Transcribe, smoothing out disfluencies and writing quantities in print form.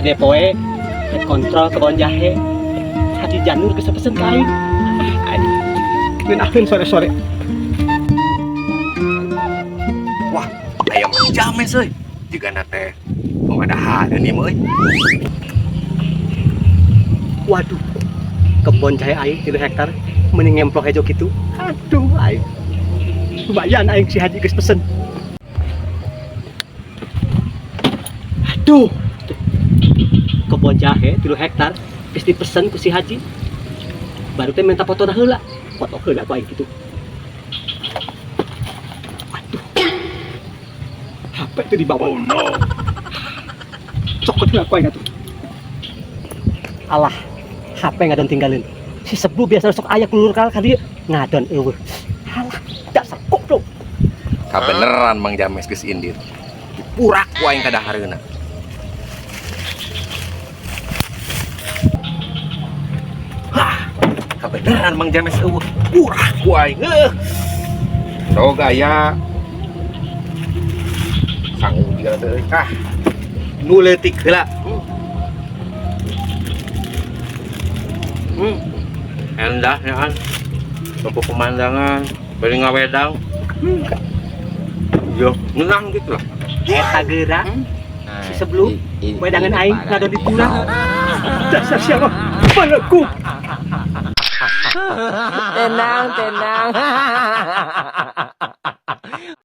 Hade poe rek kontrol kebon jahe. Haji Janur geus pesen ka aing. Ah, aing. Ngeunaheun sore-sore. Wah, aya Mang James euy. Jigana teh mau ada hareun ieu mah euy. Waduh. Kebon jahe aing 3 hektar mending ngemplok hejo kitu. Aduh, aing. Lumayan aing si Haji geus pesen. Aduh. Kebon jahe 3 hektar geus dipesen ku si Haji. Baru teh minta foto heula. Foto heula ku aing kitu. Aduh. HP itu dibawa. Oh no. Cokot heula ku aing atuh. Alah, HP ngadon tinggalin. Si Sebu biasa sok aya kulur kal ka dieu ngadon eueuh. Alah, dasar goblok. Kabeneran Mang James geus indit. Dipurak ku aing ka dahareuna. Hah, kabeneran Mang James eueuh. Purak ku aing. Heuh. Dog aya. Sangu juga teh. Ah. Nu leutik heula. Endah ya kan. Tempat pemandangan, bari ngawedang. Yo, ngenang gitu lah. Eta geura si Seblu wedangan aing ngadon di pulang. Dasar siapa? Paleku. Tenang, tenang.